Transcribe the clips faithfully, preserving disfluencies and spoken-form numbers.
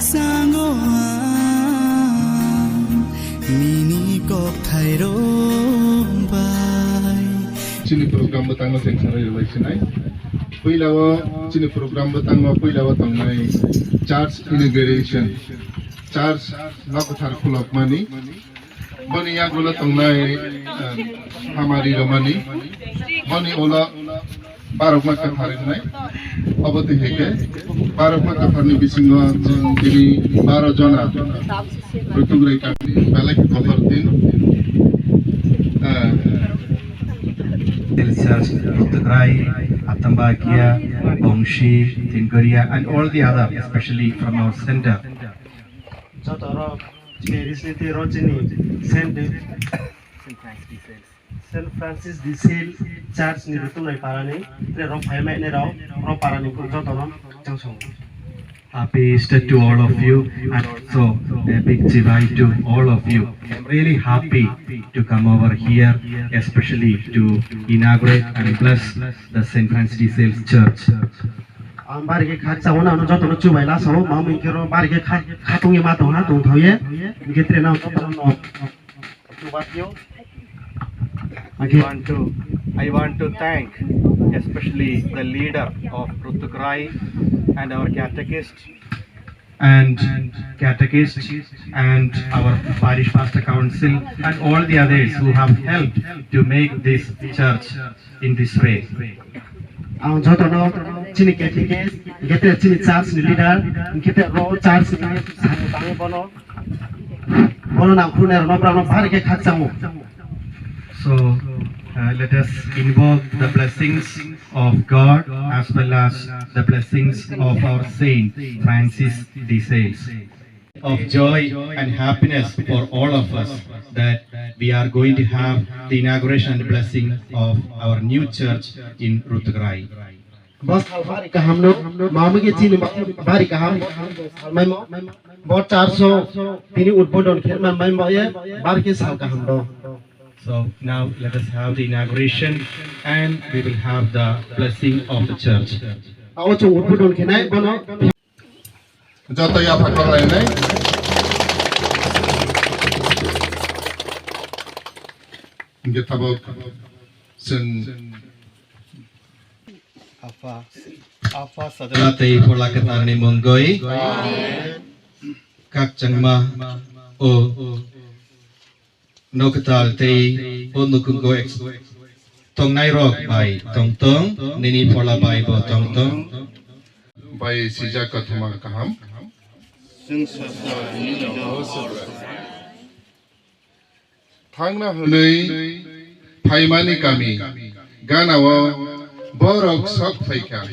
Sango ang nini kok thairok bai. Chini program bwtangno chengsarai rwlai sinai. Puilao chini program bwtango puilao tongnai church inauguration, church nokwthar khulokmani. Boni yagulo tongnai, eh, hamari romani. Boni ulo barokma kwthar wngnai. Obo twi hai khe barokma kwtharni bisingo chwng tini baro jona Rutugrai kami belai khe kotor din. Eh, Church, Rutugrai, Atambakia, Bongshi, Tingoria, and all the other, especially from our center. Joto rok, Chini Risniti Rojini, Saint Saint Francis de Sales Church ni Rutunai Parani, tre rok phaimai ne rok, rok parani joto no chang song. Happy Easter to all of you and also a big chivai to all of you. I'm really happy to come over here, especially to inaugurate and bless the Saint Francis de Sales Church. Ang bari khe khak chao na, ano joto no chubai la sao, ma mui khe ro bari khe khak, khatung ye ma tong ha, tong thao ye, hingkhe tre na joto no. I want to, I want to thank especially the leader of Rutukrai and our catechist and catechist and our parish pastor council and all the others who have helped to make this church in this way. Ang joto no chini catechist, hingkhe chini church ni leader, hingkhe ro church ni sakni tangwi bono, bono nang khulumnai rok no, borok no bari khe khakchangmo. So, uh, let us invoke the blessings of God as well as the blessings of our Saint Francis de Sales. Of joy and happiness for all of us that we are going to have the inauguration and blessing of our new church in Rutgrai. Bo sal bari kaham no, mami ke chini bari kaham, salmai mo, bo church o bini udbodon khe manmai mo ye, bari khe sal kaham do. So now let us have the inauguration and we will have the blessing of the church. Ao chung udbodon khe nai bono. Joto yapha kok lainai. Hingke tabok chwng Apha, Apha Sajla tei Phola Kwtharni mungwi. Kakchangma o Nokthar tei o nukhungo ex-, tongnairok bai tongtong, nini phola bai bo tongtong. Bai sijak kothoma kaham. Thangna hwnwi phaimani kami ganao borok sok phaikha.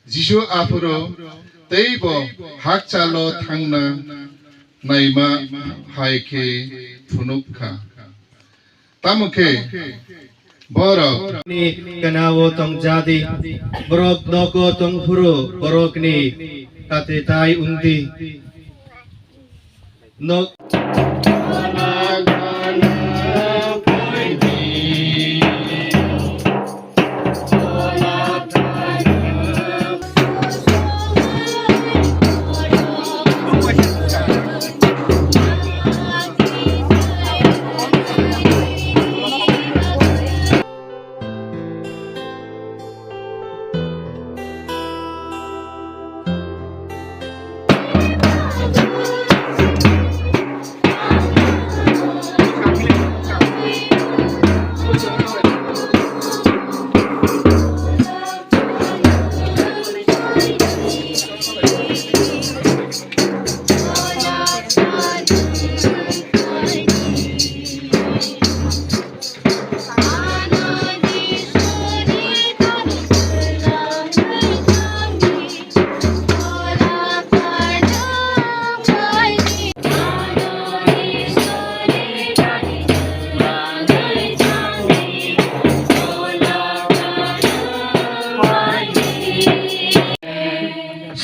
Jisu aphuru teibo hakchalo thangna naima hai khe phunuk kha. Tamo khe borok ni gana-o tongjadi, borok nogo tongphuru borokni kate tai wngdi. Nok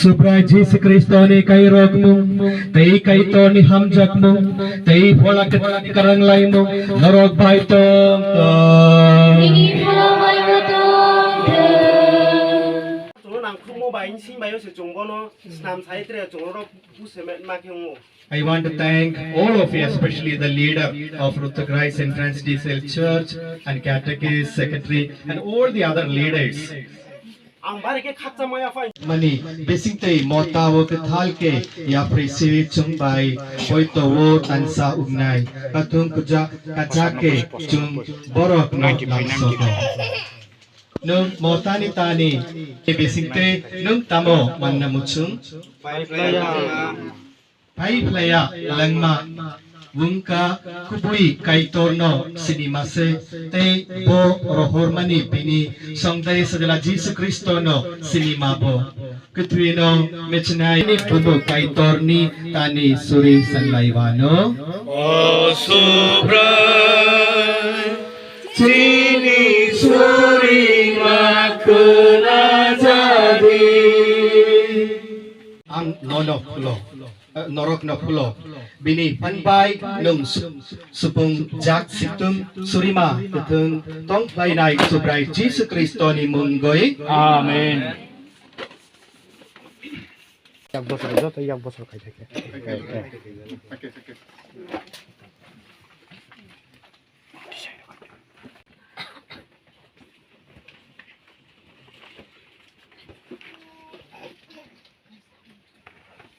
Subrai Jisu Kristoni kairokmung, tei Kaitorni hamjakmung, tei Phola Kwthar karanglaimung, norok bai tong tong. Nini phola bai bo tong tong. Bai sing bai se chwng bono snam sai tre chwng ro bu se ma khe wngo. I want to thank all of you, especially the leader of Rutuk Rice and Friends D C L Church and Catechist Secretary and all the other leaders. Ang bare khe khakcha maya phai. Mani bising tei mota o kwthal khe yapri siwi chwng bai poito o tansa wngnai. Kathung kuja kajak khe chwng borok no lamsogo. Nwng motani tani, bising tei nwng tamo manna muchung? Pai phlaiya langma, wngkha kubui Kaitorno sinima se, tei bo rohormani bini songdai sajla Jisu Khristono sinima bo. Kwthwino mechnai ni bubu Kaitorni tani suri sanlaiwano. O Subrai, chini suri ma khna jadi. Ang nono phulo, eh, norokno phulo. Bini phan bai nwng su-, supung jak situng surima kwthwng tong phlainai Subrai Jisu Khristoni mungwi. Amen. Yak bosor, joto yak bosor khai thakhe.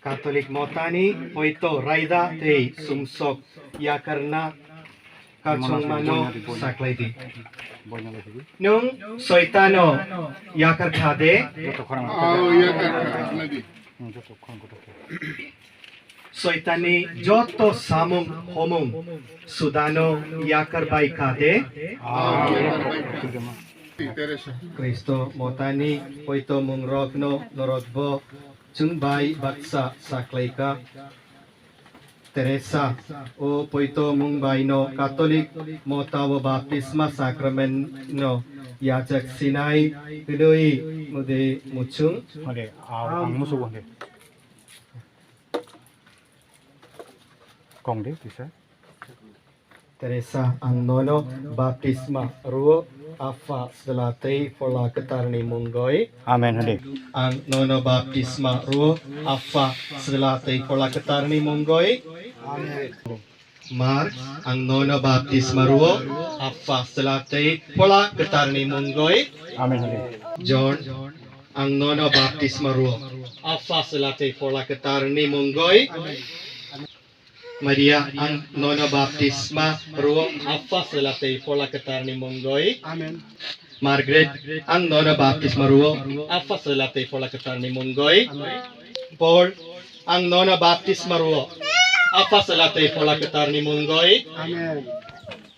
Katolik motani poito raida tei sumsok yakarna kachongmano saklai di. Nwng Soitano yakar kha de. Oh, yakar kha, kha di. Soitani joto samung homung sudano yakar bai kha de. Oh, yakar bai kha. Teresa. Kristo motani poito mungrokno norok bo chwng bai baksa saklaika. Teresa, o poito mung bai no Katolik mota o baptisma sakrament no yachak sinai hwnwi mode muchung. Hode, ang musugo hode. Kong de, kisa. Teresa, ang nono baptisma rwo, Apha, Chwla tei Phola Kwtharni mungwi. Amen hwnwi. Ang nono baptisma rwo, Apha, Chwla tei Phola Kwtharni mungwi. Amen. Mark, ang nono baptisma rwo, Apha, Chwla tei Phola Kwtharni mungwi. Amen hwnwi. John, ang nono baptisma rwo, Apha, Chwla tei Phola Kwtharni mungwi. Amen. Maria, ang nono baptisma rwo, Apha, Chwla tei Phola Kwtharni mungwi. Amen. Margaret, ang nono baptisma rwo, Apha, Chwla tei Phola Kwtharni mungwi. Amen. Paul, ang nono baptisma rwo, Apha, Chwla tei Phola Kwtharni mungwi. Amen.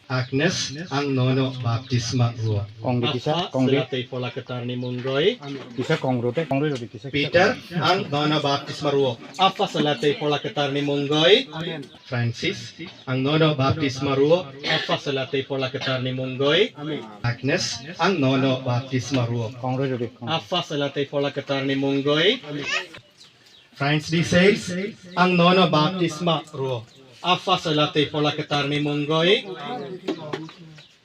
Agnes, ang nono baptisma rwo. Kong di kisa, Apha, kong di. Chwla tei Phola Kwtharni mungwi. Kisa kong rwo tei, kong rwo di kisa, kisa. Peter, ang nono baptisma rwo. Apha, Chwla tei Phola Kwtharni mungwi. Amen. Francis, ang nono baptisma rwo. Apha, Chwla tei Phola Kwtharni mungwi. Amen. Agnes, ang nono baptisma rwo. Kong rwo di, kong. Apha, Chwla tei Phola Kwtharni mungwi. Amen. Francis says, ang nono baptisma rwo. Apha, Chwla tei Phola Kwtharni mungwi.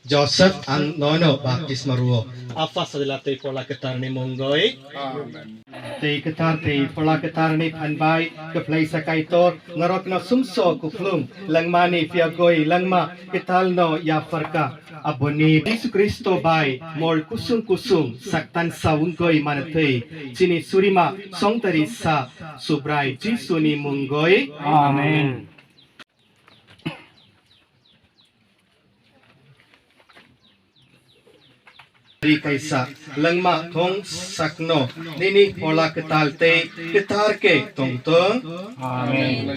Joseph, ang nono baptisma rwo. Apha, Chwla tei Phola Kwtharni mungwi. Amen. Tei Kwthar tei Phola Kwtharni phan bai kwphlaisa Kaitor norokno sumso kuphlung langmani phiyogwi langma kwtalno yapharkha. Aboni Jisu Khristo bai mol kusung kusung saktansa wngwi manthwi chini surima songtari sa Subrai Jisuni mungwi. Amen. Ri kaisa langma thong sakno nini Phola Kwtal tei kwthar khe tongthwng. Amen.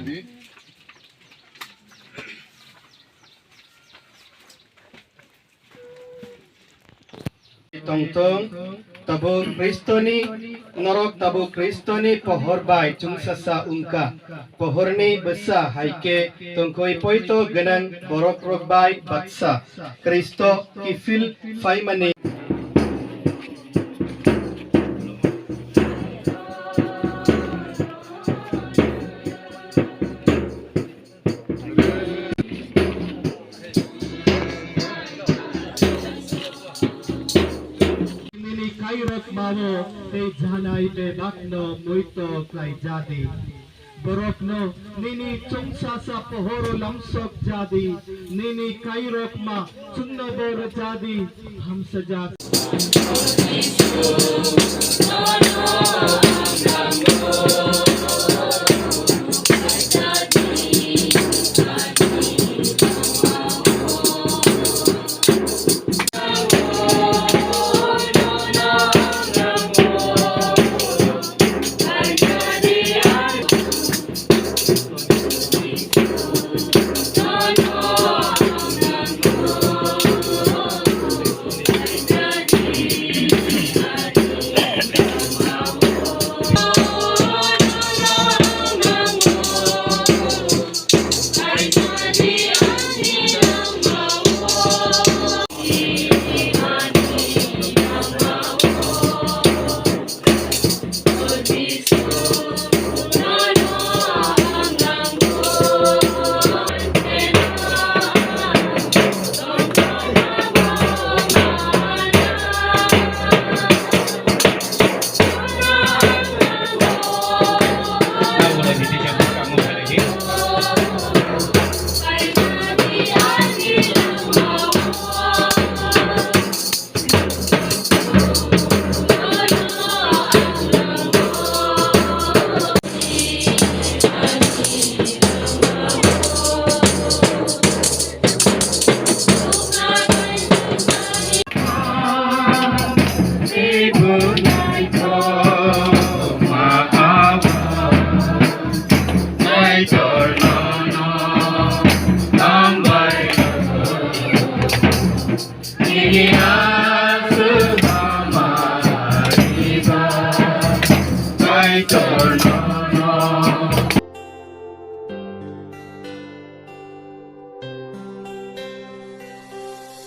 Tongthwng, tabuk Khristoni, norok tabuk Khristoni pohor bai chwngsasa wngkha. Pohorni bwsa hai khe tongkhoi poito gwnang borokrok bai baksa. Khristo kiphil phaimani. Borok mao tei janai bebakno muito khlai jadi. Borokno nini chwngsasa pohoro lamsok jadi, nini kairok ma chwngno bo rwjadi, hamsajak.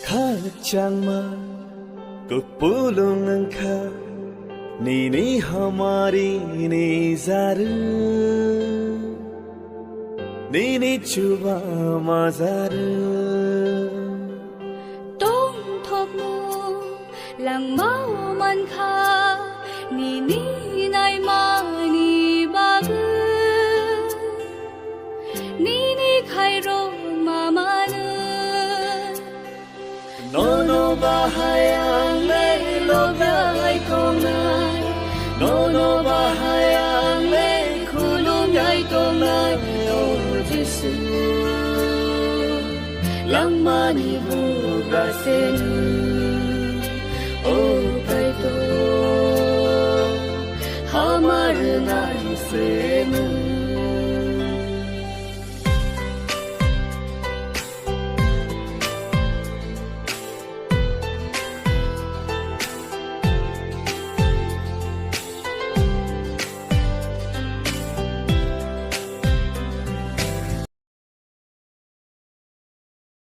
Khakchangma kupulung wngkha nini hamari ni jaru, nini chuba majaru. Tongthokno langmao mankha nini naimani bagwi, nini khairok mamano. Nono bahai ang le logai tongnai, nono bahai ang le khulumjai tongnai, o Jisu. Langmani bugra se nwng, o Kaitor, hamar nai se nwng.